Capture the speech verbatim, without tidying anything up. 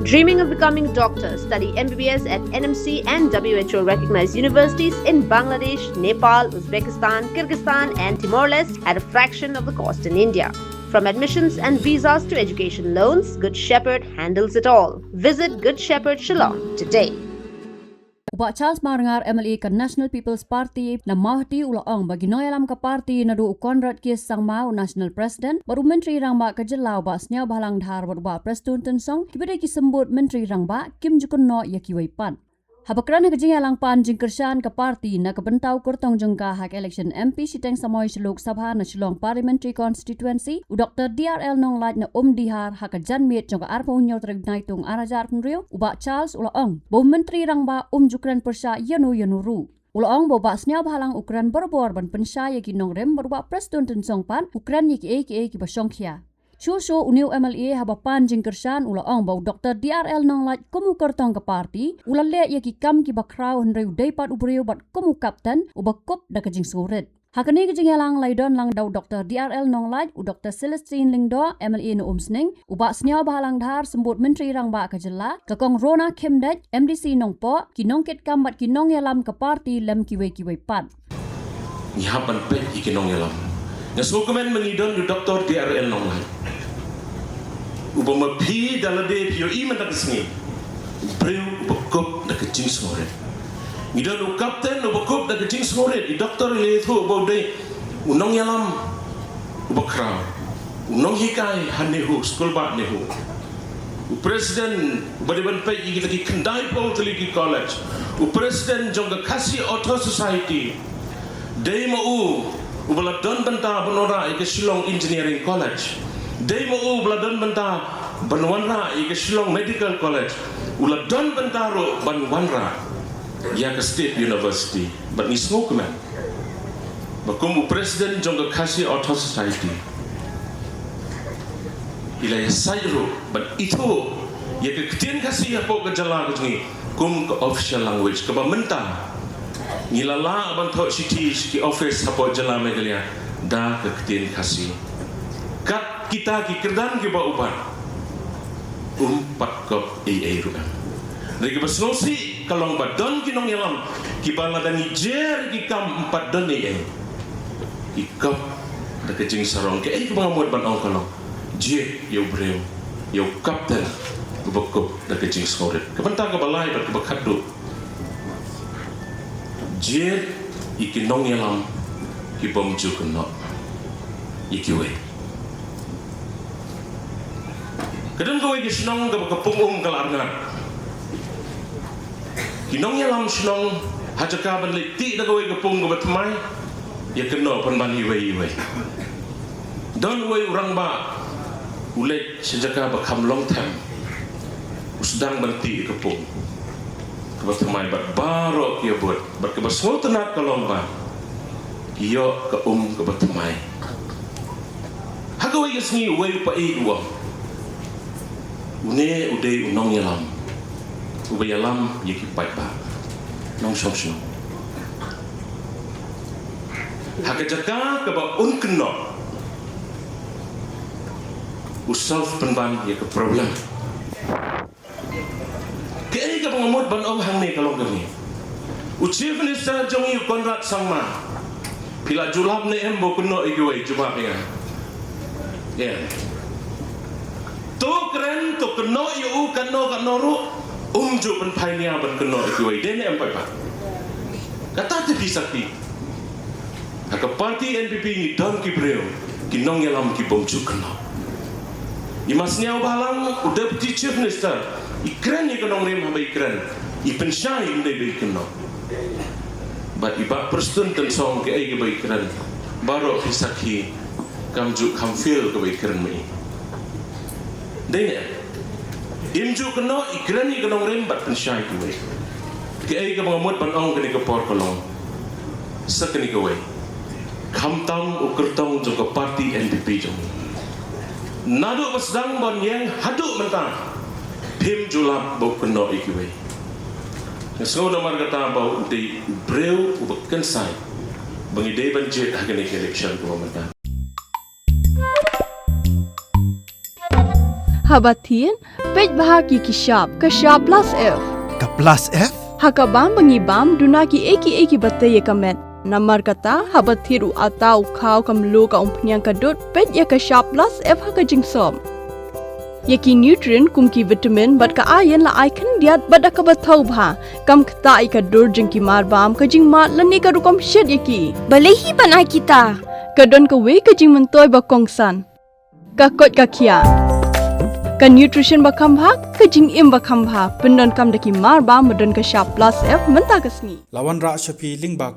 Dreaming of becoming a doctor? Study M B B S at N M C and W H O recognized universities in Bangladesh, Nepal, Uzbekistan, Kyrgyzstan, and Timor Leste at a fraction of the cost in India. From admissions and visas to education loans, Good Shepherd handles it all. Visit Good Shepherd Shillong today. U Bah Charles Marngar, M L A ka National People's Party na Mawhati, u la ong ba ki nongïalam ka party, naduh u Conrad K Sangma, u National President, bad u Myntri Rangbah ka jylla, u Bah Sniawbhalang Dhar, bad u Bah Prestone Tynsong, kiba dei ki symbud Myntri Rangbah, kim ju kynnoh ïa kiwei pat. Haba kren ha ka jingïalang pan jingkyrshan ka party na ka bynta u kyrtong jong ka ha ka election M P shiteng samoi sha Lok Sabha na Shillong Parliamentary Constituency, u Doctor D R L Nonglait na Umdihar, ha ka janmiet jong ka arphew hynñiew tarik Naitung arhajar arphew hynriew, u Bah Charles u la ong ba u Myntri Rangbah um ju kren pyrshah ïano ïano ruh. U la ong ba u Bah Sniawbhalang u kren barabor ban pynshai ïa ki nongrim, bad u Bah Prestone Tynsong pat u kren ïa kiei kiei kiba shongkhia. Shuh shuh une u M L A haba pan jingkyrshan u la ong ba u Doctor D R L Nonglait kum u kyrtong ka party u la leh ïa ki kam kiba khraw, hynrei u dei pat u briew bad kum u kapten uba kup da ka jingsngewrit. Ha kane ka jingïalang la ïadon lang da u Doctor D R L Nonglait, u Doctor Celestine Lyngdoh, M L A na Umsning, u Bah Sniawbhalang Dhar, symbud Myntri Rangbah ka jylla, ka Kong Rona Khymdeit, M D C Nongpoh, ki nongkitkam bad ki nongïalam ka party lem kiwei kiwei pat. Ngi hap ban peit ïa ki nongïalam. Nga sngewkmen ba ngi don u Doctor D R L Nonglait, uba ma phi da lade phi ïohi mynta ka sngi, u briew uba kup da ka jingsngewrit. Ngi don u kapten uba kup da ka jingsngewrit, i doctor i la ïathuh ba u dei u nongïalam uba khraw, u nonghikai ha NEHU, skul bah NEHU. U president uba dei ban peit ïa kita ki khyndai phew tylli ki college. U president jong ka Khasi Author Society. Dei ma u uba la don bynta ban wanrah ïa ka Shillong Engineering College. Dei ma u uba la don bynta ban wanrah ïa ka Shillong Medical College. U la don bynta ruh ban wanrah ïa ka State University. Bad ngi sngewkmen ba kum u president jong ka Khasi Author Society, i la ïasaid ruh ban ithuh ïa ka ktien Khasi hapoh ka jylla ka jong ngi kum ka official language, kaba mynta ngi la lah ban thoh shithi sha ki office hapoh jylla Meghalaya da ka ktien Khasi. Kat kita ki kyrdan kiba u bat, um pat kup ei ei ruh em. Hynrei kaba sngewsih ka long ba don ki nongïalam kiba lada ngi jer ki kam, ym pat don ei ei. Ki kup da ka jingsarong. Kaei kaba nga mut ban ong ka long, jied ïa u briew, ïa u kapten uba kup da ka jingsngewrit. Ka bynta kaba lai bad kaba khatduh, jied ïa ki nongïalam kibym ju kynnoh ïa kiwei. Ka don kawei ka shnong kaba ka pung um ka la arngat. Ki nongïalam shnong, ha jaka ban leit tih da kawei ka pung kaba thymmai, ïa kynnoh pynban iwei iwei. Don uwei u rangbah u leit sha jaka ba kham long them, u sdang ban tih ïa ka pung kaba thymmai bad baroh ki ïa bud. Bad kaba sngewtynnat ka long ba ki ïoh ka um kaba thymmai. Ha kawei ka sngi uwei u paid u ong, une u dei u nongïalam uba ïalam ïa ki paidbah, nongshong shnong. Ha ka jaka kaba un kynnoh, u solve pynban ïa ka problem. Kaei kaba nga mut ban ong hangne ka long kane. U Chief Minister jong ngi u Conrad Sangma, phi la ju lap ne em ba u kynnoh ïa kiwei, jubab ïa nga. Em. To kren, to kynnoh ïa u katno katno ruh, um ju pynphai nia ban kynnoh ïa kiwei. Dei ne em paidbah? Kata te phi sakhi. Ha ka party N P P ngi don ki briew, ki nongïalam kibym ju kynnoh. I Ma Sniawbhalang, u Deputy Chief Minister, i kren ïa ka nongrim haba i kren, i pynshai, ym dei ba i kynnoh. Bad i Bah Prestone Tynsong, kaei kaba i kren, baroh phi sakhi, kam ju kham feel kaba i kren ma i. Dei ne em? Im ju kynnoh, i kren ïa ka nongrim bad pynshai kiwei. Kaei kaba nga mut ban ong kane ka por ka long, sa kane kawei, khamtam u kyrtong jong ka party N P P jong ngi, naduh ba sdang ban ïeng haduh mynta, phim ju lap ba u kynnoh ïa kiwei. Nga sngew namar kata ba u dei u briew uba kynsai ba ngi dei ban jied ha kane ka election kaba mynta. Haba thied, peit bha ïa ki shap, ka shap plus F. Ka plus F? Ha ka bam ba ngi bam, duna kiei kiei kiba tei ïa ka met. Namar kata, haba thied u atta, u khaw, ka mluh, ka umphniang, ka dud, peit ïa ka shap plus F ha ka jingsop. Ïa ki nutrient kum ki vitamin bad ka iron la ai khyndiat bad da kaba thaw bha. Kam ktah ïa ka dur jong ki marbam, ka jingmad lane ka rukom shet ïa ki. Balei hi ban ai kita? Ka don kawei ka jingmyntoi ba kongsan. Ka koit ka khiah. Ka nutrition ba kham bha, ka jingim ba kham bha. Pyndonkam da ki marbam ba don ka shap plus F mynta ka sngi. La wanrah sha phi lyngba ka